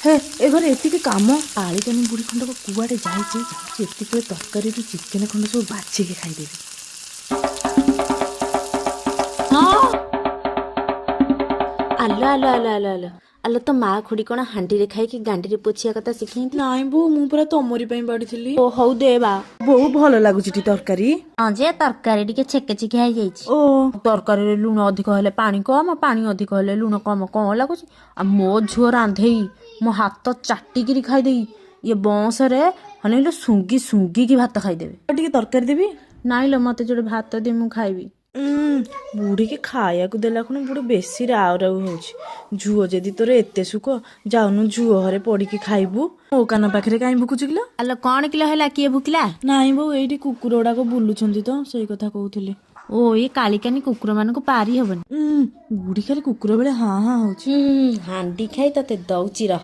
ହେ, ଏ ଘରେ ଏତିକି କାମ, କାଳିକାନି ବୁଢ଼ୀ ଖଣ୍ଡକ କୁଆଡ଼େ ଯାଇଛି। ଯାଉଛି, ଏତିକି ତରକାରୀରୁ ଚିକେନ ଖଣ୍ଡ ସବୁ ବାଛିକି ଖାଇଦେବି। ହଁ, ଆଲୋ ଆଲୋ ଆଲୋ ଆଲୋ ଆଲୋ ଆଲୋ, ତ ମା ଖୁଡି କଣ ହାଣ୍ଡିରେ ଖାଇକି ଗାଣ୍ଡିରେ ପୋଛିବା କଥା ଶିଖେଇନ୍ତି? ନାଇଁ ବୋଉ, ମୁଁ ପୁରା ତମରି ପାଇଁ ବାଢିଥିଲି। ଓ ହଉ, ଦେ ବା। ବୋଉ, ଭଲ ଲାଗୁଛି ଟି ତରକାରୀ? ହଁ ଯେ, ତରକାରୀ ଟିକେ ଛେକେ ଛେକେ ହେଇଯାଇଛି। ଓ। ତରକାରୀରେ ଲୁଣ ଅଧିକ ହେଲେ ପାଣି କମ, ପାଣି ଅଧିକ ହେଲେ ଲୁଣ କମ, କଣ ଲାଗୁଛି? ଆଉ ମୋ ଝିଅ ରାନ୍ଧେଇ ମୋ ହାତ ଚାଟିକିରି ଖାଇଦେଇ, ଇଏ ବଁଶରେ ଅନେଇଲୁ, ଶୁଙ୍ଗି ଶୁଙ୍ଗିକି ଭାତ ଖାଇଦେବେ। ଆଉ ଟିକେ ତରକାରୀ ଦେବି? ନାଇଁ ଲୋ, ମତେ ଯୋଉଟେ ଭାତ ଦେ, ମୁଁ ଖାଇବି। ବୁଢ଼ୀକି ଖାଇବାକୁ ଦେଲା ଖୁଣୁ ବୁଢ଼ୀ ବେଶୀ ରାଉ ରାଉ ହଉଛି। ଝୁଅ, ଯଦି ତୋର ଏତେ ସୁଖ, ଯାଉନୁ ଝୁଅ ଘରେ ପଡିକି ଖାଇବୁ। ମୋ କାନ ପାଖରେ କାହିଁ ଭୁକୁଛୁ କିଲୋ? ଆଲୋ, କଣ କିଲୋ ହେଲା? କିଏ ଭୁକିଲା? ନାଇଁ ବୋଉ, ଏଇଠି କୁକୁର ଗୁଡାକ ବୁଲୁଛନ୍ତି ତ, ସେଇ କଥା କହୁଥିଲି। ଓ, ଏ କାଳିକାନି କୁକୁର ମାନଙ୍କୁ ପାରି ହବନି। ବୁଢ଼ୀ ଖାଲି କୁକୁର ବେଳେ ହାଁ ହାଁ ହଉଛି। ହାଣ୍ଡି ଖାଇ ତତେ ଦଉଛି ରହ।